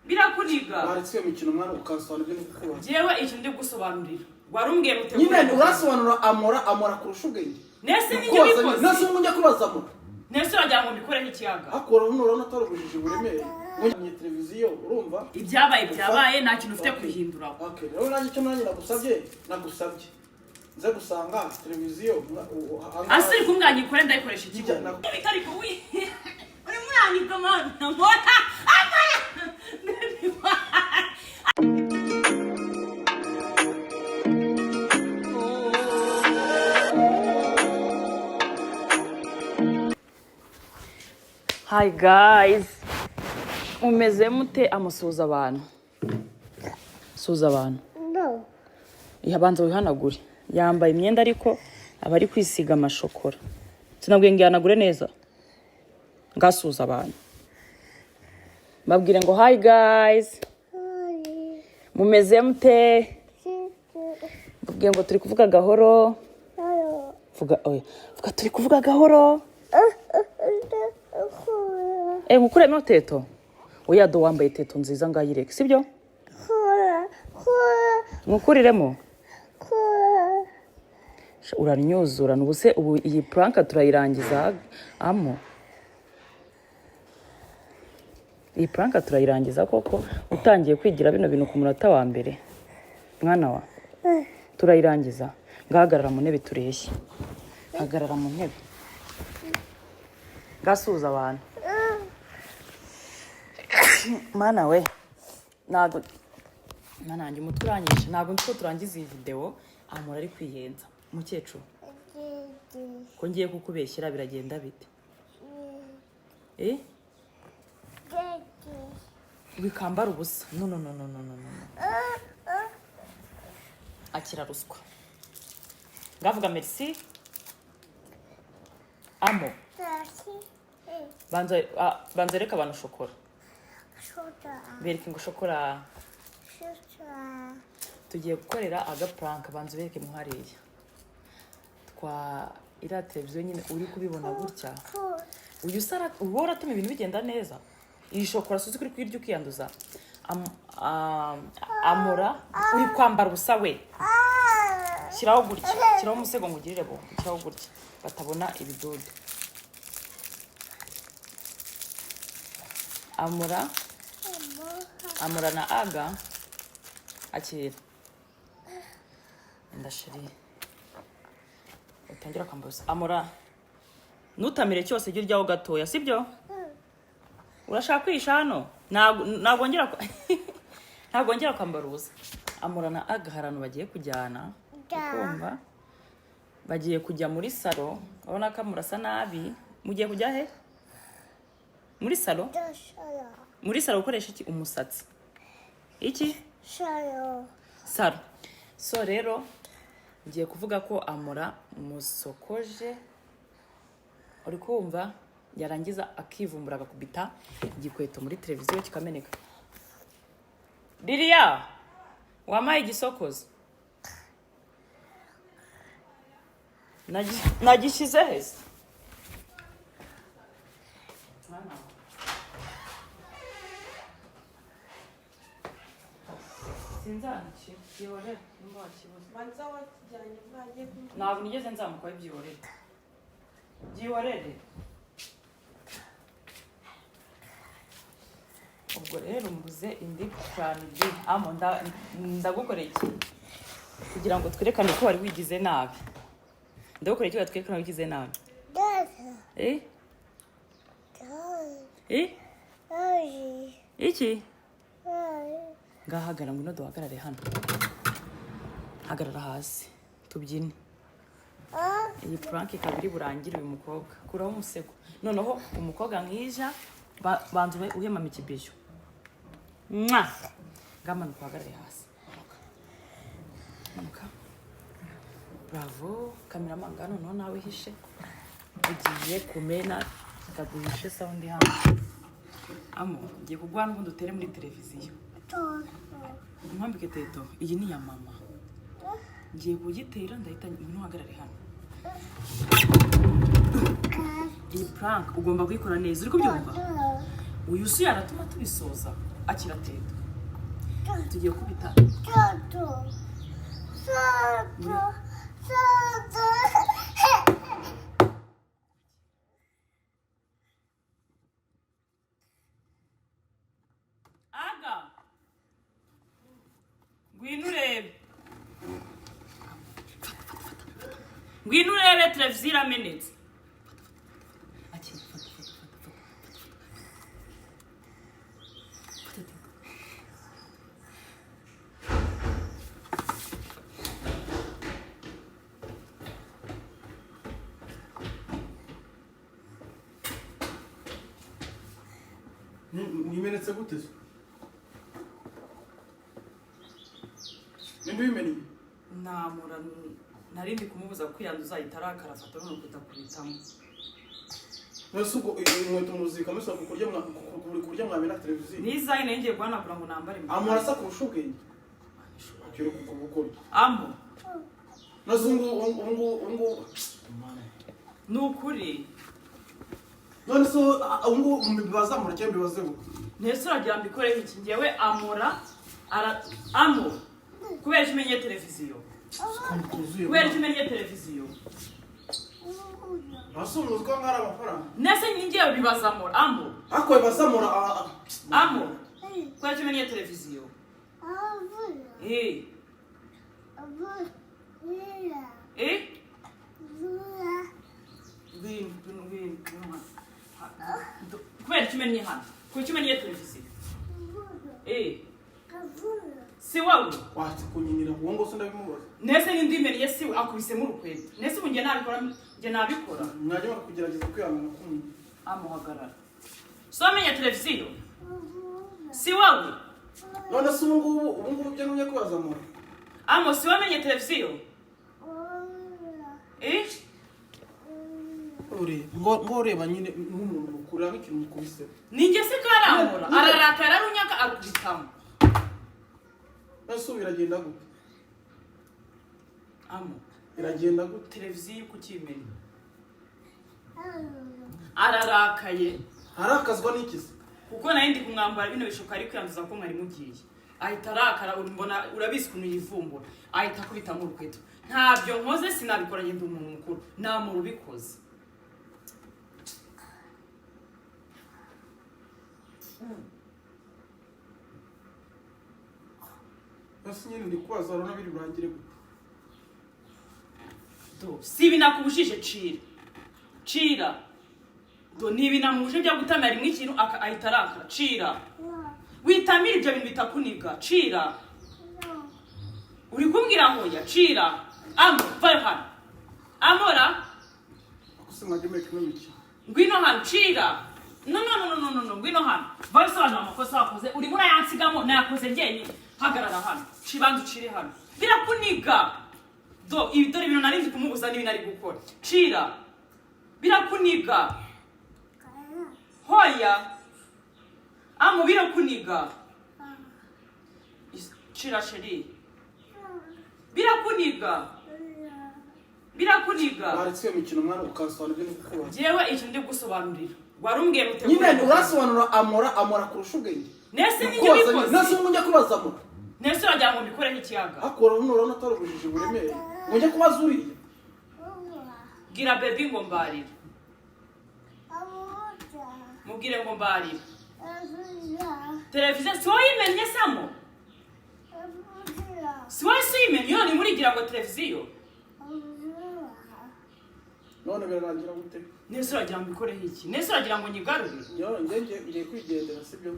Birakuniga. Waretse iyo mikino mwana, ukansobanura ibyo ndi kukubaza. Njyewe icyo ndi gusobanurira, warumbwiye mutegure. Nyine urasobanura Amora, Amora kurusha ubwenge. Nese ni njye Kubaza ubikoze? nese ubu njya kubaza Amora? Nese uragira ngo mbikoreho ikiyaga? Hakora ubu urabona atari ubujiji buremeye ngo televiziyo, urumva? Ibyabaye byabaye, nta kintu ufite kubihinduraho. Okay, rero nanjye icyo nanjye nagusabye nze gusanga televiziyo Ase uri kumbwira nyikore, ndayikoresha ikigo bitari kuwi urimo uraniga mwana, mbona amara. Hi guys, mumeze mute? Amusuhuza abantu, suhuza abantu. No. Yabanza wihanagure, yambaye imyenda ariko aba ari kwisiga amashokora. Sinabwiye ngo ihanagure neza? Ngasuhuza abantu, babwire ngo hi guys. Hi. Mumeze mute? Babwire ngo turi kuvuga gahoro. Hello. Vuga oya, vuga turi kuvuga gahoro. Nkukuremo teto? Oya do, wambaye teto nziza, ngayireke, sibyo? Nkukuriremo? Sha, uranyuzura ubu se? Ubu iyi prank turayirangiza amo? Iyi prank turayirangiza koko? Utangiye kwigira bino bintu ku munota wa mbere, mwana wa, turayirangiza? Ngahagarara mu ntebe tureshye, hagarara mu ntebe, ngasuhuza abantu. Mana we, ntabwo mwana wanjye, umutwe uranyishe. Ntabwo nzi ko turangiza iyi videwo Amora ari kwiyenza. Mukecuru, ko ngiye kukubeshyera, biragenda bite? Eh, wikambara ubusa. No, no, no, no, no, no, no. Akira ruswa, ngavuga merci amo. Banza banza reka abantu shokora, bereke ngo shokora. Tugiye gukorera agaprank, banza ubereke muhariya twa iriya televiziyo nyine uri kubibona gutya. Uyu usara uba uratuma ibintu bigenda neza. Iyi shokora suzi kuri kuyirya ukiyanduza. Amora uri kwambara ubusa we. Shyiraho gutya, shyiraho umusego ngo ugirire bo, shyiraho gutya batabona ibidudu. Amora, Amora na Aga, akira ndashiri utangira kwambara ubusa. Amora, ntutamire cyose, jya uryaho gatoya, sibyo? Urashaka kwihisha hano? Ntabwo ngera kwambara ubusa. Amora na Aga hari ahantu bagiye kujyana, ukumva bagiye kujya muri salo. Urabona ko Amora asa nabi. Mugiye kujya he? Muri salo? Muri salo gukoresha iki? Umusatsi iki? Salo. So rero ngiye kuvuga ko Amora musokoje, uri kumva? Yarangiza akivumbura agakubita igikweto muri televiziyo kikameneka. Ririya wampaye igisokozo? Nagishyize he se? Sinzaniki byihorere nimba wakibuze. Banza wakijyanye bwagiye. Ntabwo nigeze nzamuka, byihorere, byihorere. Ubwo rero mbuze indi plan B. Amo, ndagukorera iki kugira ngo twerekane ko wari wigize nabi? Ndagukorera iki ngo twerekane wigize nabi? Eh, eh, iki? Ngahagarara, ngwino duhagarare hano, hagarara hasi tubyine. Iyi prank ikaba iri burangire. Uyu mukobwa, kuraho umusego. Noneho umukobwa nkija banza ube uhemama ikibijo mwa. Ngamanuka uhagarare hasi. Manuka, manuka. Bravo cameraman. Noneho nawe uhishe, ugiye kumena kaduhishe sound hano. Amo, ngiye kuguha n'ubundi utere muri televiziyo. Nkwambike teto? Iyi ni iya mama, ngiye kugitera, ndahita. Ngwino uhagarare hano. Iyi prank ugomba kuyikora neza, uri kubyumva? Uyu si yaratuma tubisoza. Akira teta. Tugiye kubita. Aga, ngwino urebe, ngwino urebe, televiziyo iramenetse. Akira, fata, fata, fata, fata, fata, fata. Nimenetse gute se? Ninde ubimenye? Namura nari ndi kumubuza kwiyanduza, ahita arakara, afata runo rukuta kubitamo. Nese ubwo inkweto muzika musa ku kurya ku buryo mwamena televiziyo? N'izayi nari ngiye guhanagura ngo nambare. Amora asa kurusha ubwenge akiri ku gukora. Amo. Nese ubu ngubu, ubu ngubu, ubu ngubu. Ni ukuri. None se ubu ngubu mbibaza mura cyangwa mbibaze ngo? Ntese uragira mbikoreho iki ngewe? Amora ara amo, kubera icyo umenye televiziyo? Kuzuye. Kubera icyo umenye televiziyo? Ntase umuzi ko nkari amafaranga? Nese ni ngewe bibaza amora, amo. Ariko bibaza mura. Amo, kubera icyo umenye televiziyo? Eh, eh, ngwino, ngwino, ngwino, ngwino hano. Kubera icyo umennye hano? Kubera icyo umennye televiziyo? Eh, si wowe? Watse kunyinira uwo ngo se ndabimubaza. Nese n'indi imennye si we akubisemo urukweto? Nese ubu njye nabikora? Njye nabikora? Mwajya kugerageza kwihangana k'umuntu. Amuhagarara, so wamenye televiziyo si wowe? None se ubu ngubu, ubu ngubu ibyo ngumye kubaza mura? Amo, si wamenye televiziyo? Eh. Ureba ngo ureba nyine nk'umuntu mukuru nk'ikintu mukubise. Ninjye se karamura, ararakara, arunyaka, akubitamo. None se ubu biragenda gute? Amo. Biragenda gute? Televiziyo kukimenya, ararakaye. Arakazwa n'iki se? Kuko nari ndi kumwambara bino bishuka ari kwiyanduza ko mwari mugiye, ahita arakara. Mbona urabizi ukuntu yivumbura, ahita akubitamo urukweto. Ntabyo nkoze, sinabikora, ngenda umuntu mukuru namura ubikoze. None nyine ndi kubaza, urabona biri burangire gute? Do, si ibi nakubujije? Cira, cira. Do, ni ibi namubujije byo gutamira rimwe ikintu, ahita arakara. Cira, witamira ibyo bintu bitakuniga. Cira. Uri kumbwira ngo ya cira. Amo, vayo hano, amora. Ako se mwajya mureka ino mikino? Ngwino hano, cira. No, no, no, no, no, no, ngwino hano, vayo usobanura amakosa wakoze. Urimo urayansigamo, nayakoze njyenyine. Hagarara hano, cibanza ucire hano, birakuniga. Do, ibi, dore ibintu nari nzi kumubuza n'ibi nari gukora. Cira, birakuniga. Hoya amo, birakuniga. Cira chérie, birakuniga, birakuniga. Waretse iyo mikino mwana, ukasobanura ibyo ndi kukubaza? Njyewe icyo ndi gusobanurira, warumbwiye mutegure. Nyine urasobanura amora, amora kurusha ubwenge. Nese ninjye Kubaza nyine. ubikoze? Nese ubu njya kubaza amora? Nese uragira ngo mbikoreho ikiyaga? Hakora ubu urabona atari ubujiji buremeye ngo njye kubaza uriya? Bwira baby ngo mbarira, mubwire ngo mbarira. Televiziyo si wowe uyimennye samo? Si wowe se uyimennye? None murigira ngo televiziyo. None birarangira gute? Nese uragira ngo mbikoreho iki? Nese uragira ngo nyigarure? Njye ngiye kwigendera, sibyo?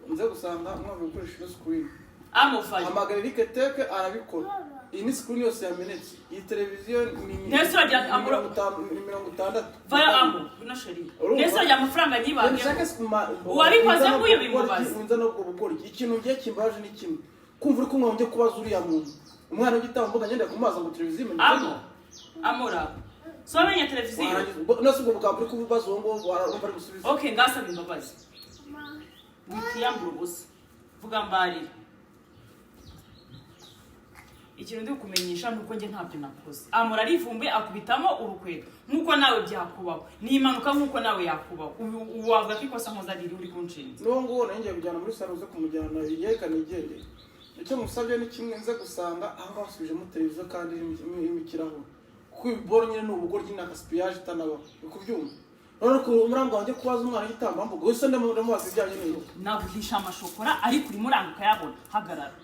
Nze gusanga mwavuye gukoresha ino screen. Amuvayo. Hamagara Eric Teke arabikora. Iyi ni screen yose yamenetse, iyi televiziyo ni Nese uragira ni ni 60. Vayo amo, ngwino chérie. Urumva? Nese uragira amafaranga nyibange? Nshaka Uwabikoze winza no nguyu gukora bimubaze. Winza no gukora iki? Ikintu ngiye kimbaje ni kimwe, kumva uri kumwe njye kubaza uriya muntu, umwana w'igitambambuga, ngenda kumubaza ngo televiziyo imenetse. Amo, amora, so wamenye televiziyo? Warangiza nese ubwo bwaba uri kubaza uwo nguwo, warumva ari gusubiza? Okay, ngasaba imbabazi, wikiyambura ubusa, vuga mbarira. Ikintu ndi kukumenyesha ni uko njye ntabyo nakoze. Amora arivumbuye akubitamo urukweto nk'uko nawe byakubaho, ni impanuka nk'uko nawe yakubaho. Ubu wavuga ko ikosa nkoza riri uri kunshinja? N'uwo nguwo nayo ngiye kujyana muri salo, uze kumujyana yerekane igendere. Icyo musabye ni kimwe, nze gusanga aho ngaho basubijemo televiziyo kandi irimo ikirahure, kuko ibiboro nyine ni ubugoryi, ni akasipiyaje itanabaho, uri kubyumva? None ku umurango wanjye kubaza umwana w'igitambambuga wese, ndamubaza ibijyanye n'ibyo. Naguhisha amashokora, ariko urimo uranga ukayabona. Hagarara.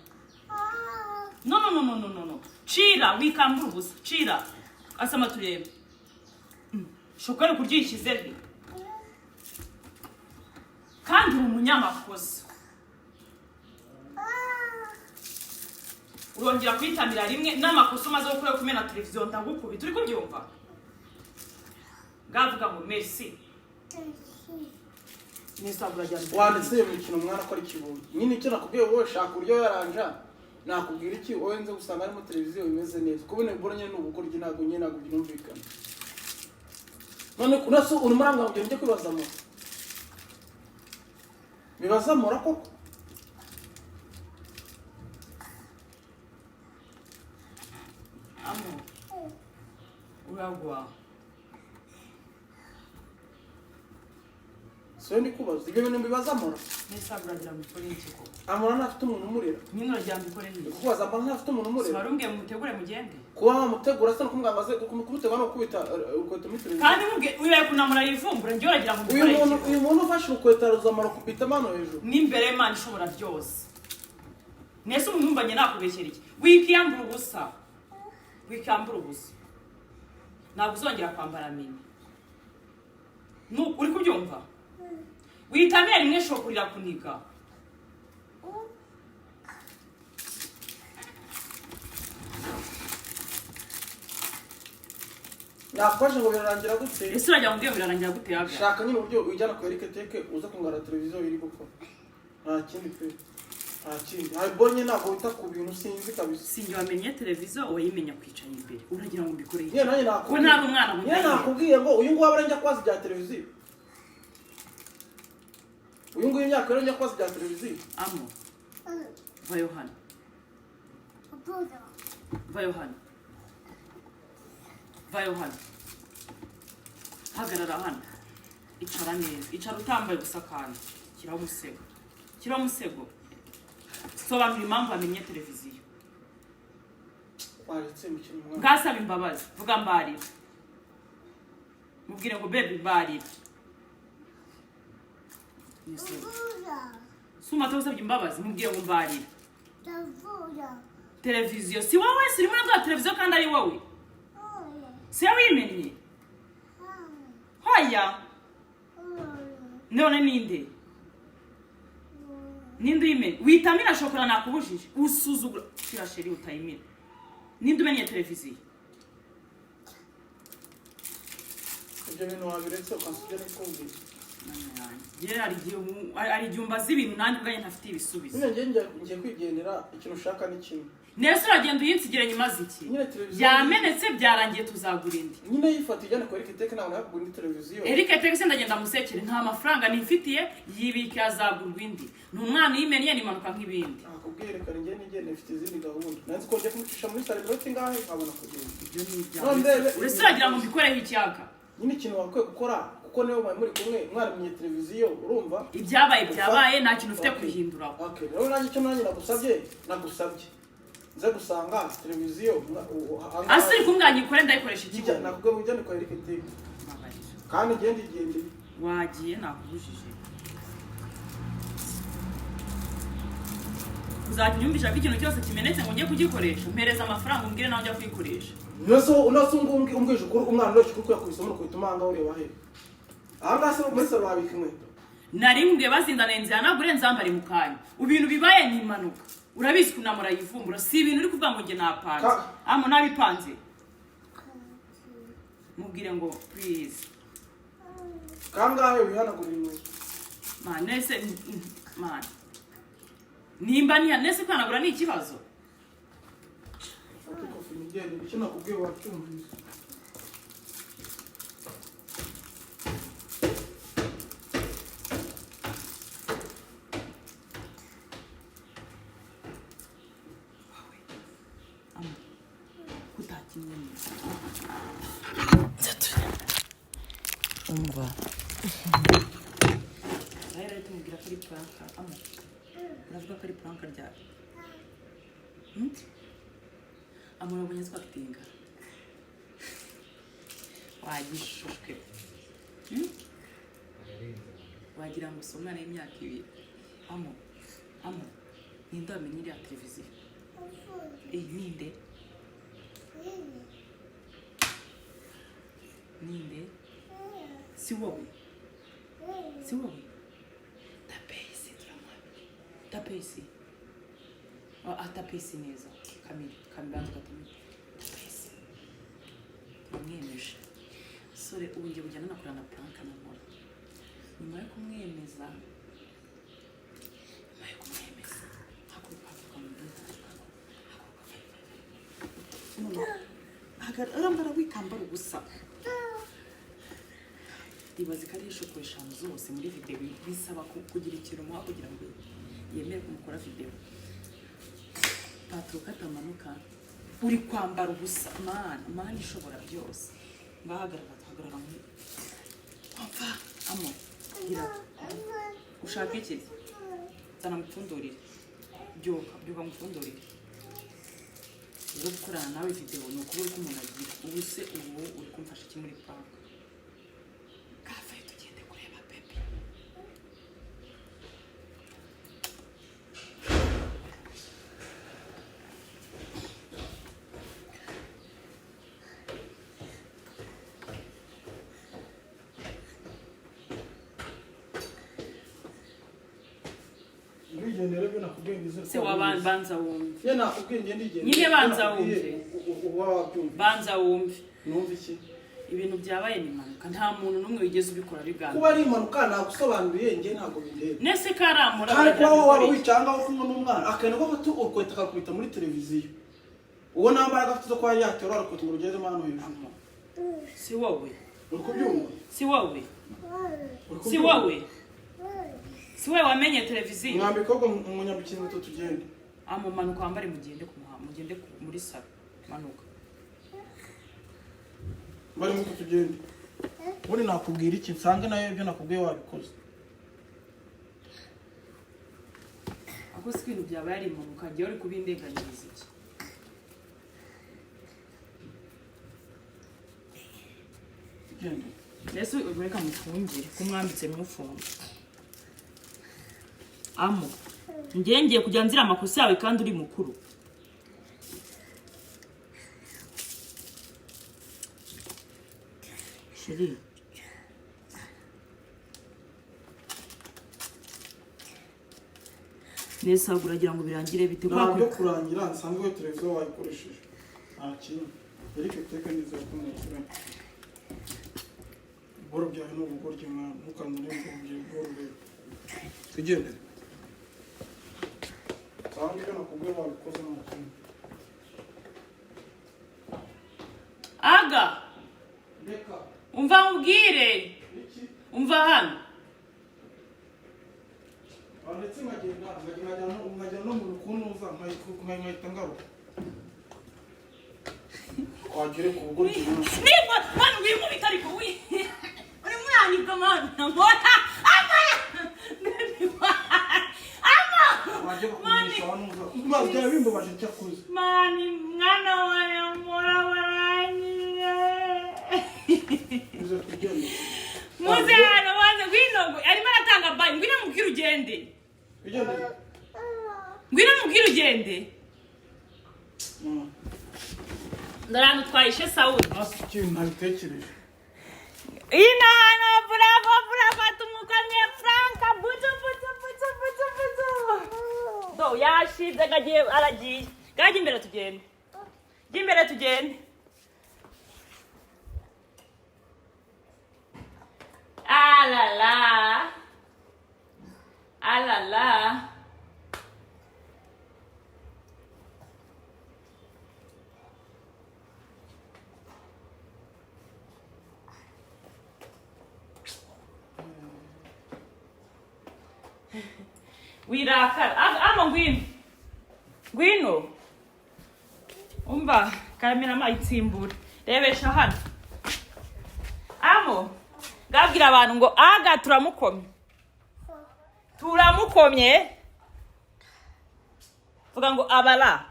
No, no, no, no, no, no, no, cira, wikambura ubusa, cira, asama turebe. Shokora uri kurya uyishyize he? Kandi uri umunyamakosa, urongera kuyitamira rimwe n'amakosa umaze gukora yo kumena televiziyo, ndagukubita, uri kubyumva? Ngavuga ngo merci neza, urajyana. Wanditse iyo mikino mwana ko ari kibonye nyine. Icyo nakubwiye wowe, shaka uburyo yaranja. Nakubwira iki wowe? Nze gusanga harimo televiziyo imeze neza. Kubona ibiboro nyine ni ubugoryi, ntabwo nyine ntabwo byumvikana. None unase urimo uranga ngo njye kwibazamo, bibazamura koko? Amo, uragwa. Siwe ndi kubaza ibyo bintu bibazamura. Neza, uragira ngo ukore iki koko? Amura ntafite umuntu umurera. Nyine uragira ngo ukore Ndi iki? kubaza, amura ntafite umuntu umurera. Wari umbwiye ngo mutegure mugende. Kuba wamutegura asa no kumubwira ngo aze kumutegura no gukubita urukweto muri televiziyo. Kandi mubwiye wibaye kunamura yivumbura, njye uragira ngo Uyu mbikore muntu iki? Uyu muntu ufashe urukweto aruzamara kubita amano hejuru. N'imbere y'Imana ishobora byose, nese umuntu wumvanye nakubeshyera iki? Wikiyambura ubusa, wikiyambura ubusa, ntabwo uzongera kwambara mini. Uri kubyumva? Witamira rimwe, shokurira kuniga. Nakwaje ngo birarangira gute? Ese uragira ngo mbwiye birarangira gute yaga? Shaka nyine uburyo ujyana kwa Eric Teke, uza kungara televiziyo iri gukora. Nta kindi pe, nta kindi. Hari bonye, ntabwo wita ku bintu, sinzi kabisa. Sinjye wamenye televiziyo, wayimenya kwicara imbere. Uragira ngo mbikore iki? Nyine nanjye Ko nakubwiye. ntari umwana ngo Nyine ndahire. nakubwiye ngo uyu nguyu aba njya kubaza ibya televiziyo, uyu nguyu imyaka rero njya kubaza ibya televiziyo. Amo, vayo hano, vayo hano, vayo hano, hagarara hano, icara neza, icara utambaye ubusa kandi shyiraho umusego, shyiraho umusego. Sobanura impamvu wamenye televiziyo. Waretse imikino umwana. Ngasaba imbabazi, vuga mbarira, mubwire ngo baby mbarira. Suma usabye imbabazi, mubwire ngo mbarira. Televiziyo si wowe, si urimo uravuga televiziyo kandi ari wowe, si wowe wimennye? Hoya, none ninde, ninde uyimennye? Witamira shokora, nakubujije, usuzugura. Shira chéri, utayimira. Ninde umennye televiziyo? Ibyo bintu wabiretse ukansubira nikubwira. Mana yanjye. Njye hari igihe umbaza ibintu nanjye ubwanjye ntafitiye ibisubizo. Nyine ngiye kwigendera, ikintu ushaka ni kimwe. Nese uragenda uyinsigire nyuma ziki? Nyine televiziyo Yamenetse, byarangiye, tuzagura indi. Nyine yifata ijyane kwa Eric Teke, ntabwo nakugura indi televiziyo. Eric Teke ndagenda musekere, nta mafaranga nifitiye, yibike, azagurwa indi. Ni umwana uyimennye, ni impanuka nk'ibindi. Nakubwiye reka njye nigende, mfite izindi gahunda. Nanzi ko ngiye kumucisha muri salo iminota ingahe nkabona kugenda. Ibyo ni ibyawe. None ndebe. Ese uragira ngo mbikoreho ikiyaga? Nyine ikintu wakwiye gukora, kuko niwe mwari muri kumwe mwaramenye televiziyo, urumva? Ibyabaye byabaye, nta kintu ufite Okay. kubihinduraho. Okay, rero nanjye icyo nanjye nagusabye nze gusanga televiziyo ahangaha- Ase uri kumbwira nyikore, ndayikoresha Ijya- ikibuno? Nakubwiye ngo ujyane kwa Eric Teke. Mbabarira. Kandi ngende igendeye. Wagiye, nakubujije. Uzajya unyumvisha ko ikintu cyose kimenetse ngo njye kugikoresha? Mpereza amafaranga, umbwire nawe njya kuyikoresha. Unase umbwije ukuri, umwana ureshya ukuri yakubise muri kubita umanga, ureba he ahangaha se muri salo wabika inkweto? Nari nkubwiye bazindana inzira, nagure nzambare mu kanya. Ibintu bibaye ni impanuka, urabizi kunamura yivumbura, si ibintu uri kuvuga ngo njye napanze. Amo, nabipanze? Mubwire ngo please. Kangahe wihanagura inkweto? Man, nese man, nimba niya nese kwihanagura ni ikibazo? Fata ikofi nigende, icyo nakubwiye wacyumvise. Amo. Umva rero tumubwira ko ari prank. Amo, uravuga ko ari prank ryari? Hmm? Amo, urabonye twakitinga wagishushwe. Hmm? Wagira ngo si umwana w'imyaka 2. Amo, amo, ninde wamenye iriya televiziyo? Eh, ninde? Ninde? Si wowe? Si wowe? Tapesi turamwabira tapesi. Ah, tapesi neza. Kamiri, kamiri, banza ugatamira tapesi. Turamwemeje sore. Ubu ngiye kujya nanakora na prank namora nyuma yo kumwemeza. Nyuma yo kumwemeza, haguruka, haguruka mu bwiza, haguruka, haguruka. Arambara wikambara ubusa. Ibaze ko ari inshuro 5 zose muri videwo bisaba kugira ikintu umuha kugira ngo yemere kumukora videwo. Patro katamanuka, uri kwambara ubusa. Mana, mana ishobora byose, ngahagarara, hagarara muri mpfa. Amo, gira ushaka iki? Zana mupfundurire. Byuka, byuka mupfundurire. Rero gukorana nawe videwo ni ukubura uko umuntu agira. Ubu se ubu uri kumfasha iki muri prank? Kafe, tugende kureba baby. Ndigendera, ibyo nakubwiye ngize. Se wabanza wumve. Iyo nakubwiye ngende ndigendera. Nyine banza wumve. Uba wabyumva. Banza wumve. Numva iki? Ibintu byabaye ni impanuka, nta muntu n'umwe wigeze ubikora bigana. Kuba ari impanuka nagusobanuriye, njye ntabwo bindeba. Nese karamura. Kandi kuba wowe waba wicaye aho ngaho kumwe n'umwana, akenda ko afata urukweto akakubita muri televiziyo, uwo nta mbaraga afite zo kuba yatera urukweto ngo rugezemo hano hejuru. Si wowe? Uri kubyumva? Si wowe? Uri Si kubyumva? wowe? Si wowe wamenye televiziyo? Mwambika ahubwo, munyambikira inkweto tugende. Amumanuka wambare, mugende kumuha, mugende muri salo, manuka. Bari inkweto tugende. Ubundi nakubwira iki? Nsange nayo ibyo nakubwiye wabikoze. Ako si ibintu byabaye ari impanuka, njyewe uri kubindenganyiriza iki? Tugende. Mbese reka mufungire, kumwambitse mufunge. Amo, njye ngiye kujya nzira amakosa yawe kandi uri mukuru. Chérie, nese ahubwo uragira ngo birangire bite? Nta byo kurangira, nsange iyo televiziyo wayikoresheje, nta kintu. Eric, teke nizera ko mwakiranye. Iboro byawe ni ubugoryi mwana, ntukanure ngo iboro rero. Twigendere, nsange ibyo nakubwiye wabikoze, nta kintu. Aga. Reka. Umva nkubwire. Iki? Umva hano. Ah, ndetse nkagenda nkajya no mu rukunuza nkahita ngaruka wagere ku bugoryi mwana. Niba mwana wimubita ariko wi uri muraniga mwana, mbona ama baby ama. Wajya kukumenyesha wanuza mazi byaba bimbabaje cyakuze. Mani mwana wawe mura barangije. Uze tugende. Muze hano, banze ngwino, arimo aratanga bayi. Ngwino mubwire ugende. Twigendere. Ngwino mubwire ugende. Dore ahantu twayishe sawuni. Hasi ikintu ntabitekereje. Ino hano, bravo, bravo, tumukamye Franka, butu butu butu butu butu. Do yashibye gagiye, aragiye. Gajya imbere tugende. Jya imbere tugende. Ah la la. Ah la la. Wirakara. Ama ngwino, ngwino. Umva karamira amayitsimbura. Rebesha hano. Amo ngabwira abantu ngo aga turamukomye. Turamukomye. Vuga ngo abara.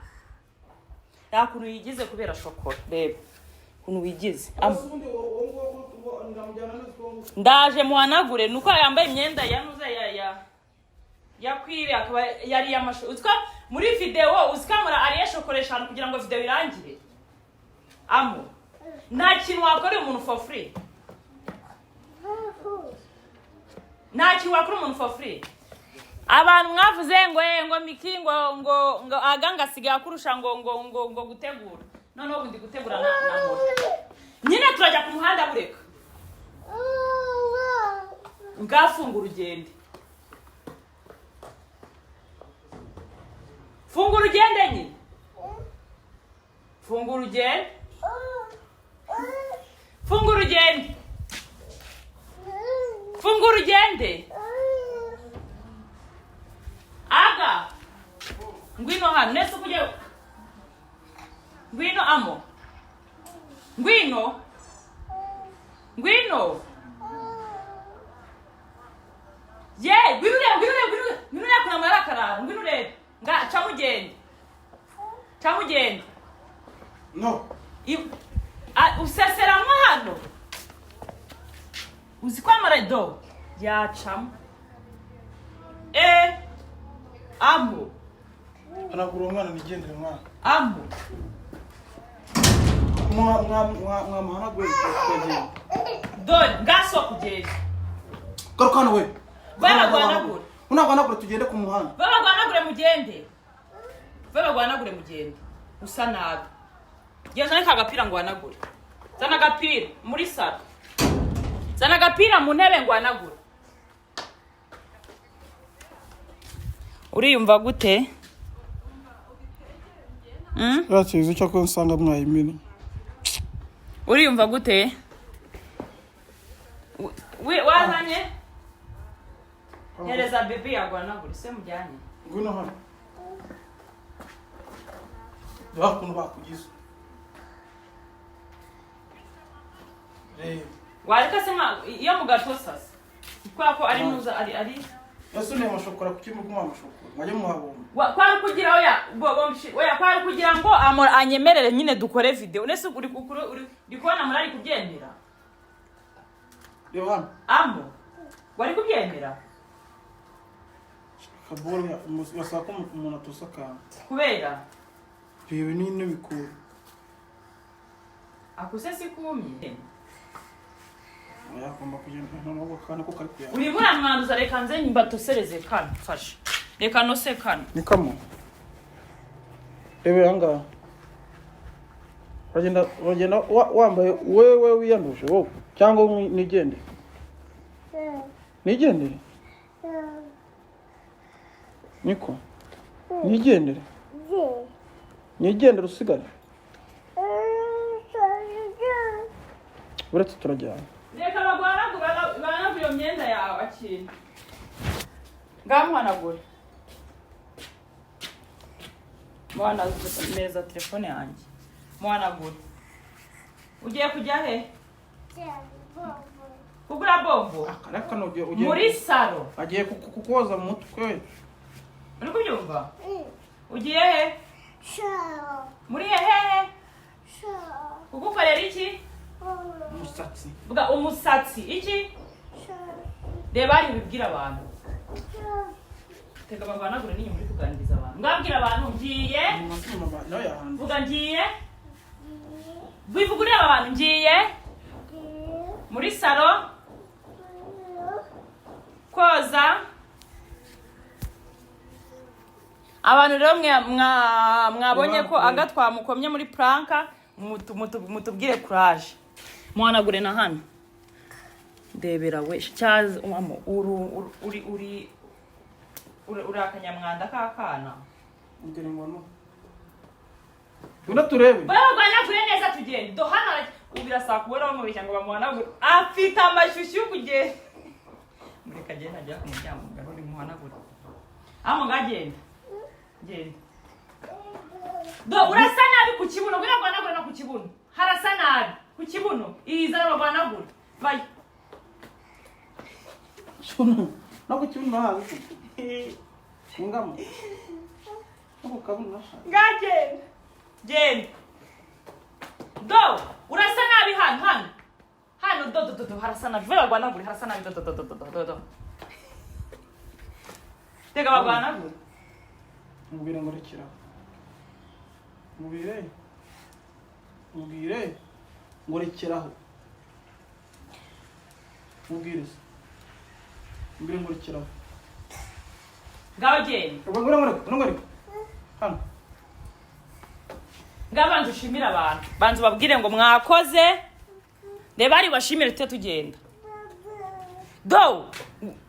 Nta kuntu yigize kubera shokora. Reba ukuntu wigize. Amo. Ubundi uwo nguwo ndamujyana neza uwo nguwo. Ndaje muhanagure nuko yambaye imyenda yanuze ya kwire, akaba yari amashu uziko muri video uzikamura ariye shokora 5 kugira ngo video irangire. Amo nta kintu wakorera umuntu for free. Nta kintu wakora umuntu for free. Abantu mwavuze ngo ngo Miki ngo aga ngasigaye akurusha ngo gutegura. Noneho ubu ndi gutegura na Mora. Nyine turajya ku muhanda bureka. Ngafunga urugende. Funga urugende nyine. Funga urugende. Funga urugende. Funga urugende. Aga. Ngwino hano nese kujye. Ngwino amo. Ngwino. Ngwino. Ye, ngwino urebe, ngwino urebe, ngwino urebe. Ngwino urebe kuna marakarara. Ngwino urebe. Nga ca mugende. Ca mugende. No. Useseramo hano. Uzi ko amaredo yacamo. Amo. Hanagura umwana nigendere mwana. Amo. Mwamuhanagure tukagenda. Dore ngaso kugenda. Garuka hano we. Baragwanagura. Unagwanagura tugende ku muhanda. Babagwanagure mugende. Babagwanagure mugende. Usa nabi. Genda nka agapira ngo wanagure. Zana agapira muri salo. Zana agapira mu ntebe ngo wanagure. Uriyumva gute? Urakizi cyo ko nsanga mwayimene. Uriyumva gute? Wazanye? Hereza bibi yagwanagure se mujyanye. Ngwino hano. Reba ukuntu bakugize. Reba. Wareka se nka iyo mugatosasa. Kubera ko ari nuza ari Ese ni amashokora kuki muri kumuha amashokora? Mwajye muhabomba. Kwari kugira oya oya kwari kugira ngo anyemerere nyine dukore video. Nese uri uri kubona murari kubyemera. Reba hano. Amo. Wari kubyemera? Kaboro yasaba ko umuntu atosa akantu. Kubera Reba ni bikura. Akuse sikumye. Oya agomba kugenda noneho akana ko kari kuyanga. Urimo uramwanduza reka nze mbatosereze kano mfashe. Reka nose kano. Ni kamo. Reba ahangaha. Uragenda wambaye wewe wiyanduje wowe cyangwa nigendere. Nigendere. Niko. Nigendere. Nigendere usigare. Uretse turajyana. Reka bagwanagure iyo myenda yawe akira. Ngamuhanagure. Muhanagure meza telefone yanjye. Muhanagure. Ugiye kujya he? Kugura bombo. Akareka no ugiye Muri salo. Agiye kukoza mu mutwe. Uri kubyumva? Ugiye he? Muri hehe? Kugukorera iki? Umusatsi. Vuga umusatsi. Iki? Reba ari bibwira abantu. Tega bavanagure n'inyuma uri kuganiriza abantu. Ngabwira abantu ngiye. Vuga ngiye. Bivuga ureba abantu ngiye. Muri salo. Koza. Abantu rero mwabonye ko aga twamukomye muri pranka, mutubwire courage. Muhanagure na hano. Ndebera we cyaza umamo uri uri akanyamwanda kakana. Ngere ngo no. Ngwino turebe. Baragwanagure neza tugende. Do hano ubirasa kubona bamubeshya ngo bamuhanagure. Afite amashyushyu yo kugenda. Mureka agende ajya ku muryango ngaruri muhanagure. Amo ngagenda. Genda. Do urasa nabi ku kibuno, ngwino gwanagure no ku kibuno. Harasa nabi ku kibuno. Izana bagwanagura. Vayo. No ku kibuno hazi. Ngamo. No ku kabuno hazi. Ngagenda. Genda. Do, urasa nabi hano hano. Hano do do do do harasa nabi. Vayo bagwanagure harasa nabi do do do do do do do. Tega bagwanagure. Mubwire ngo rekera. Mubwire. Mubwire ngo rekeraho. Mubwire se. Mubwire ngo rekeraho. Ngaho genda. Ngwino ngwino ngwino. Hano. Ngaho banza ushimire abantu. Banza ubabwire ngo mwakoze. Reba ari bashimire tujye tugenda. Do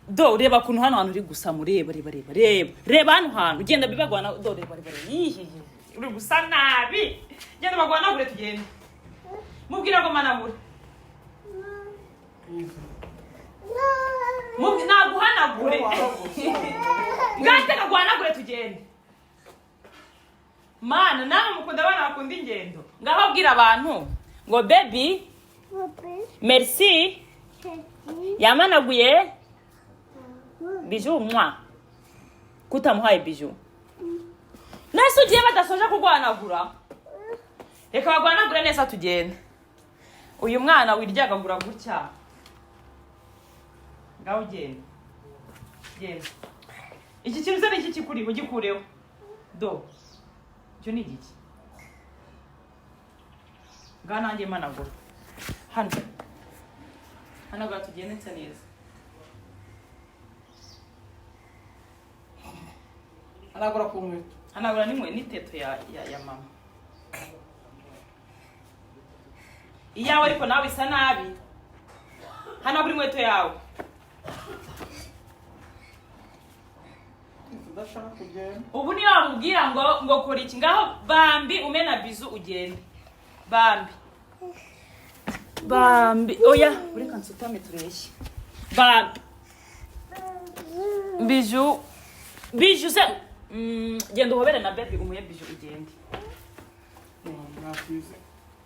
do reba kuntu hano hantu uri gusa mureba reba reba reba reba hano hantu genda bibagwana do reba reba reba yihihi uri gusa nabi genda bagwanagure tugende mubwira ngo managure naguhanagure ngateka guhanagure tugende mana nawe mukunda abana bakunda ingendo ngaho bwira abantu ngo baby merci yamanaguye biju mwa kutamuhaye biju nese ugiye badasoje kurwanagura reka bagwanagure neza tugende uyu mwana wiryagagura gutya ngaho ugenda genda iki kintu se ni iki kikuriho gikureho do icyo ni igiki ngaho nanjye managura hano hanagura tugende nsa neza Aragura ku nkweto. hanagura n'inkwe n'iteto ya mama iyawe ariko nawe isa nabi hanagura inkweto yawe Udashaka kugenda. Ubu niyo wamubwira ngo ngo kora iki ngaho bambi umena bizu ugende bambi bambi oya ureka nsutame tureshye bambi biju biju se genda uhobere na baby umuhe biju ugende. Nakwize.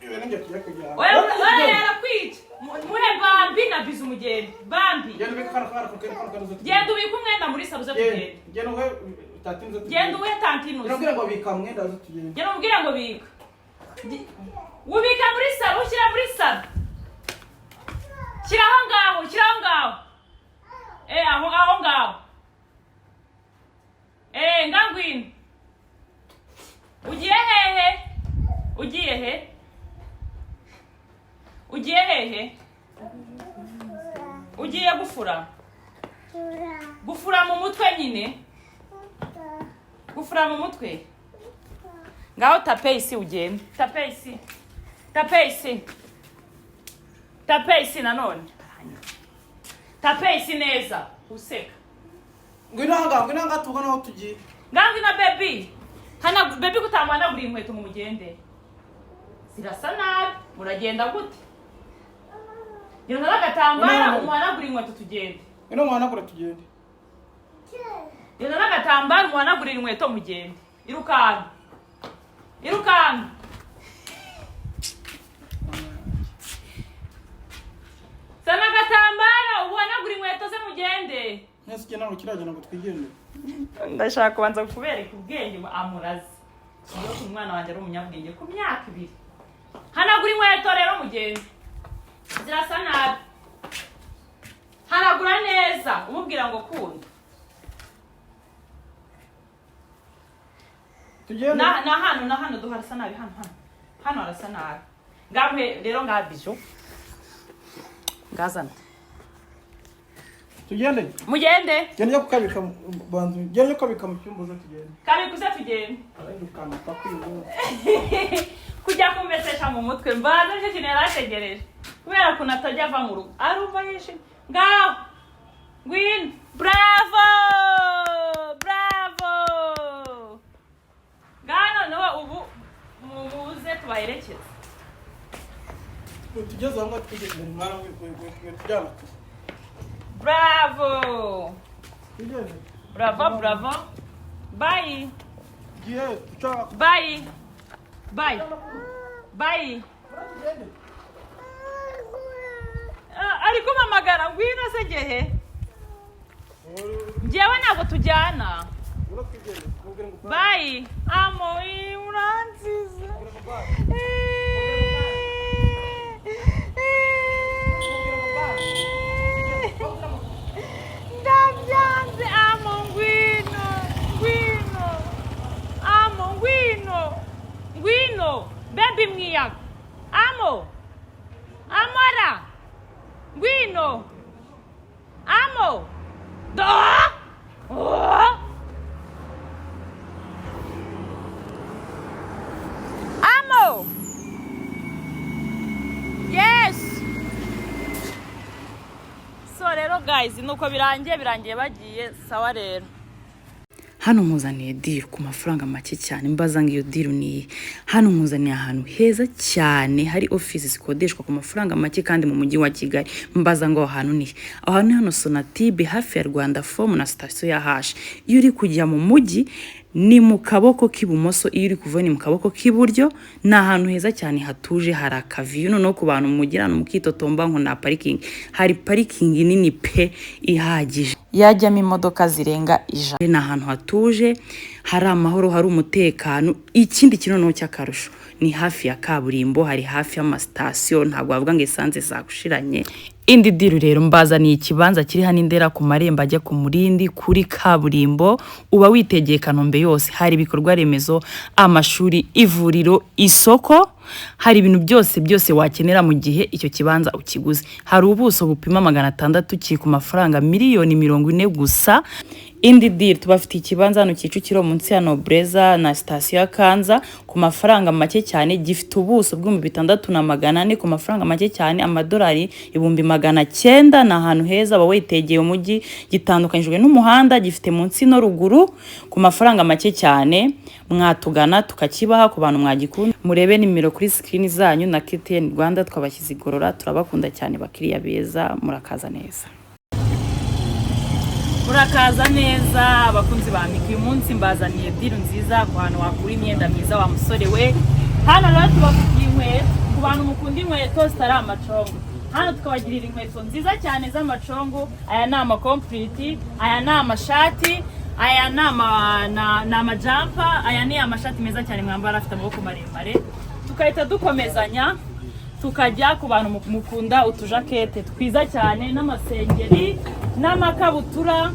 Iwe ninjye tujya kujyana. Oya oya yarakwica muhe bambi na bizu mugende bambi. Genda ubike kano kano kano kano kano. Genda ubike umwenda muri salo uze tugende. Genda uhe tatini zo Genda uhe tantine uze. Urabwira ngo bika umwenda uze tugende. Genda umubwire ngo bika. Ubika muri salo ushyira muri salo. Shyira aho ngaho, shyira aho ngaho. Aho aho ngaho. Ngangwino. Ugiye hehe? Ugiye he? Ugiye hehe? Ugiye gufura? Gufura mu mutwe nyine? Gufura mu mutwe? Ngaho tape isi ugende. Tape isi. Tape isi. Tape isi nanone. Tape isi neza. Useka. Ngwino aha ngwino aha tuvugane aho tugiye. Ngangi na baby. Hana baby kutamuhanagura inkweto ngo mugende. Zirasa nabi. Muragenda gute? Gira n'agatambara umuhanagura inkweto tugende. Ngwino muhanagure tugende. Gira n'agatambara umuhanagurira inkweto mugende. Irukanka. Irukanka. Sana agatambara uhanagura inkweto ze mugende. Mwese ugenda ntabwo kiragenda ngo twigendere. Ndashaka kubanza kubereka ubwenge amurazi. Iyo umwana wanjye ari umunyabwenge ku myaka 2. Hanagura inkweto rero mugende. Zirasa nabi. Hanagura neza umubwira ngo kunda. Tugende. Na hano na hano duharasa nabi hano hano. Hano harasa nabi. Ngamwe rero ngabijo. Ngazana. Tugende. Mugende. Genda kukabika banzu. Genda kukabika mu cyumba uze tugende. Kabikuze tugende. Arindukana pakwiye. Kujya kumvesesha mu mutwe mbaza nicyo kintu yarategereje. Kubera ukuntu atajya ava mu rugo. Arumva yishimye. Ngaho. Ngwino. Bravo! Bravo! Ngaho noneho ubu muze tubaherekeze. Tugeze aho ngaho tugeze mwana tujyana. Bravo! Tugeze. Bravo, bravo. Bye. Giye tuca. Bye. Bye. Bye. Ari kumpamagara. Ngwino se gehe? Njyewe ntabwo tujyana. Ngwino twigende, mubwire ngo bye. Bye amo. Uransize. Mubwire ngo bye. Mubwire ngo bye. Ndabyanze amo. Ngwino, ngwino amo, ngwino, ngwino baby mwiyaga amo. Amora, ngwino amo do. Oh! Amo, yes. So rero guys, nuko birangiye, birangiye bagiye. Sawa rero, hano nkuzaniye deal ku mafaranga make cyane. Mbaza ngo iyo deal ni iyi. Hano nkuzaniye ahantu heza cyane hari ofisi zikodeshwa ku mafaranga make kandi mu mujyi wa Kigali. Mbaza ngo aho hantu ni he? Aho hantu ni hano Sonatube, hafi ya Rwanda Foam na sitasiyo ya Hashi. Iyo uri kujya mu mujyi ni mu kaboko k'ibumoso, iyo uri kuva ni mu kaboko k'iburyo. Ni ahantu heza cyane hatuje, hari aka view. Noneho ku bantu mugirana mukitotomba ngo nta parikingi, hari parikingi nini pe ihagije yajyamo imodoka zirenga 100. Ni ahantu hatuje, hari amahoro, hari umutekano. Ikindi kintu noneho cy'akarusho, ni hafi ya kaburimbo, hari hafi y'amasitasiyo, ntabwo wavuga ngo essence zagushiranye. Indi deal rero, mbazaniye ikibanza kiri hano Indera, ku marembo ajya ku Murindi, kuri kaburimbo, uba witegeye Kanombe yose. Hari ibikorwa remezo, amashuri, ivuriro, isoko, hari ibintu byose byose wakenera mu gihe icyo kibanza ukiguze. Hari ubuso bupima 600, kiri ku mafaranga miliyoni 40 gusa. Indi deal, tubafitiye ikibanza hano Kicukiro, munsi ya Nobreza na sitasiyo ya Kanza, ku mafaranga make cyane. Gifite ubuso bw'6400, ku mafaranga make cyane, amadolari 900,000. Ni ahantu heza, uba witegeye umujyi, gitandukanyijwe n'umuhanda, gifite munsi no ruguru, ku mafaranga make cyane. Mwatugana tukakibaha ku bantu mwagikunda. Murebe nimero kuri screen zanyu na KTN Rwanda twabashyize igorora. Turabakunda cyane bakiriya beza, murakaza neza, murakaza neza abakunzi ba Miki. Uyu munsi mbazaniye deal nziza ku hantu wakura imyenda myiza wa musore we. Hano rero tubafitiye inkweto ku bantu mukunda inkweto zitari amacongo. Hano tukabagirira inkweto nziza cyane z'amacongo. Aya ni amakompliti, aya ni amashati, aya ni ama jumper, aya ni amashati meza cyane mwambara afite amaboko maremare. Tugahita dukomezanya tukajya ku bantu mukunda utujakete twiza cyane n'amasengeri n'amakabutura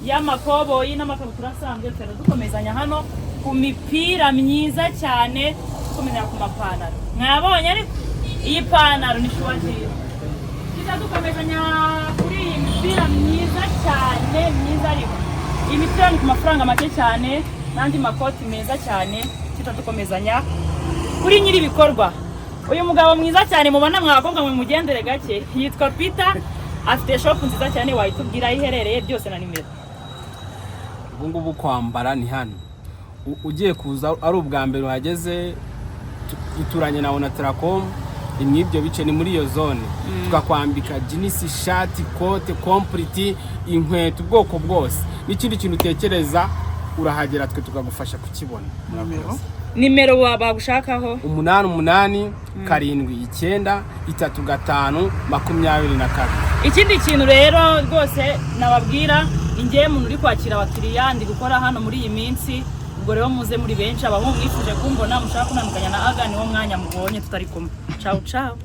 y'amakoboyi n'amakabutura asanzwe. Tugahita dukomezanya hano ku mipira myiza cyane, dukomezanya ku mapantaro. Mwabonye ariko iyi pantaro ni shuwatire. Tuza dukomezanya kuri iyi mipira myiza cyane, myiza ariko iyi mipira ni ku mafaranga make cyane, n'andi makoti meza cyane. Tuza dukomezanya kuri nyiri ibikorwa, uyu mugabo mwiza cyane mubona. Mwa bakobwa mwe, mugendere gake. Yitwa Peter, afite shop nziza cyane. Wayitubwira aho iherereye byose na nimero? Ubu ngubu kwambara ni hano. Ugiye kuza ari ubwa mbere uhageze, duturanye na Onatracom, ni mu ibyo bice, ni muri iyo zone. Tukakwambika jeans, ishati, kote, complete, inkweto, ubwoko bwose n'ikindi kintu utekereza urahagera twe tukagufasha kukibona. Murakoze. Nimero bagushakaho? 88793522. Ikindi kintu rero rwose nababwira, ingewe umuntu uri kwakira abakiriya ndi gukora hano muri iyi minsi. Ubwo rero muze muri benshi. Abahungu mwifuje kumbona, mushaka kunandukanya na aga, niwo mwanya mubonye tutari kumwe. Ciao ciao.